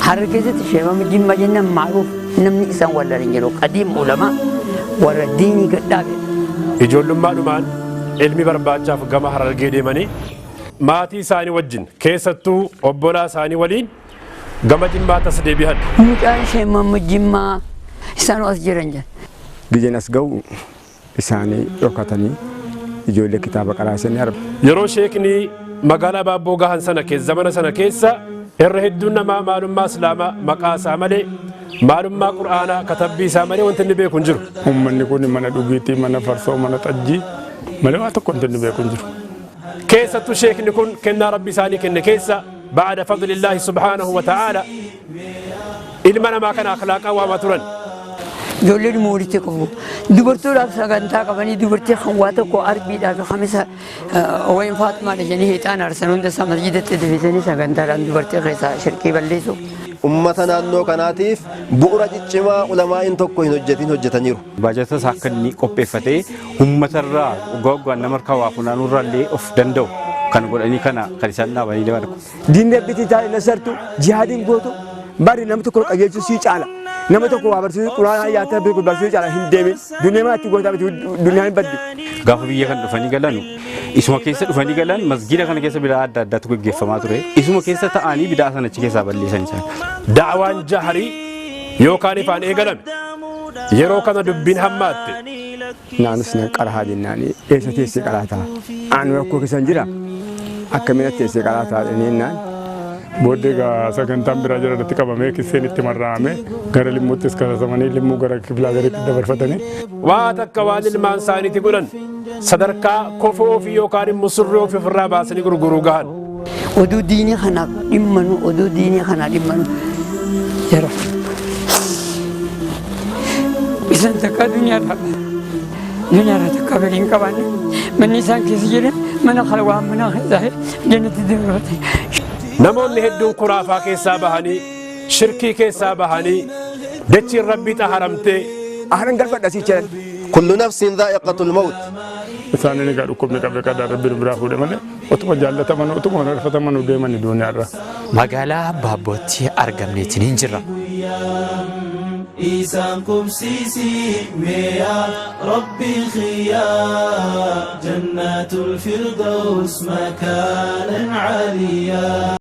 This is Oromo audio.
Harar keessatti sheemama Jimmaa jennaan maaruuf namni isaan wallaalan hin jiru. Qadiim ulamaa warra diinii gad dhaabe. Ijoollummaadhumaan ilmi barbaachaaf gama Harargee deemanii maatii isaanii wajjin keessattuu obbolaa isaanii waliin gama Jimmaatti as deebi'an. Mucaan sheemama Jimmaa isaan as jiran jedhan. Gizeen as ga'u isaanii dhokatanii ijoollee kitaaba qaraasanii arba. Yeroo sheekni magaalaa Baabboo gahan sana keessa zamana sana keessa irra hedduun namaa maalummaa Islaamaa maqaa isaa malee maalummaa Qur'aanaa katabbii isaa malee wanti inni beeku hin jiru. Uummanni kun mana dhugiitii, mana farsoo, mana xajjii malee waa tokko wanti inni beeku hin jiru. Keessattuu sheekni kun kennaa Rabbi isaanii kenne keessa ba'ada fadlillaahi subhaanahu wa ta'aala ilma namaa kana akhlaaqaa waamaa turan. Ijoolleen immoo walitti qabu. Dubartootaaf sagantaa qabanii dubartii kan waa tokko arbiidhaa fi kamisa wayin Faaxumaadha jedhanii hixaan aarsan hunda isaa masjidatti deebisanii sagantaadhaan dubartii keessaa shirkii balleessu. Ummata naannoo kanaatiif bu'ura ciccimaa ulamaa'iin tokko hin hojjetin hojjetaniiru. Baajata isaa akka inni qopheeffatee uummatarraa waggaa waggaan nama harkaa waa funaanuurraa illee of danda'u kan godhanii kana kan isaan dhaabanii deeman. Diinni rabbiitii taa'e nasartu jihaadiin gootu bari nama tokko qajeelchuu sii caala. Nama tokko waa barsiisuu quraanaa yaata beeku barsiisuu caala hin deemin. Duniyaa maatti gootaa miti duniyaan hin baddu. Gaafa biyya kan dhufanii galanu isuma keessa dhufanii galan masgiida kana keessa bidaa adda addaatu gaggeeffamaa ture. Isuma keessa ta'anii bidaa sana achi keessaa balleessan isaan. Da'waan jahrii yookaan ifaan eegalame. Yeroo kana dubbiin hammaatte. Naanus nan qarahaa jennaani eessa teessee qaraataa? Aan rakkoo keessan jira akkamiin teessee qaraataa jennaan. Booddee egaa sagantaan biraa jara irratti qabamee kisseen itti marraa'ame gara limmuuttis kasasamanii limmuu gara kiflaa gariitti dabarfatanii. Waa takka waan ilmaan isaaniitti godhan sadarkaa kofoo ofii yookaan immoo surree ofii ofirraa baasanii gurguruu gahan. Oduu diinii kanaaf dhimmanu oduu diinii kanaa dhimmanu jara. Isaan takka duniyaarraa duniyaarraa takka fedhii hin qabaanne manni isaan keessa jiran mana kalwaa mana keessaa jannatti dabarfate. Namoonni hedduun kuraafaa keessaa bahanii shirkii keessaa bahanii dachiin rabbii xaharamtee. Ahlan galfadha sii jedhan. Kullu nafsin dhaa'iqatul mawt. Isaaniin egaa dhukkubni qabee qadaan rabbi nu biraa fuudhe malee otuma jaallataman otuma mararfataman deemani duuniyaarra. Magaalaa Baabbootti argamneetiin hin jirra. Isaan qubsiisi mee yaa Rabbii kiyyaa Jannatul firdaws makaanan caaliyyaa.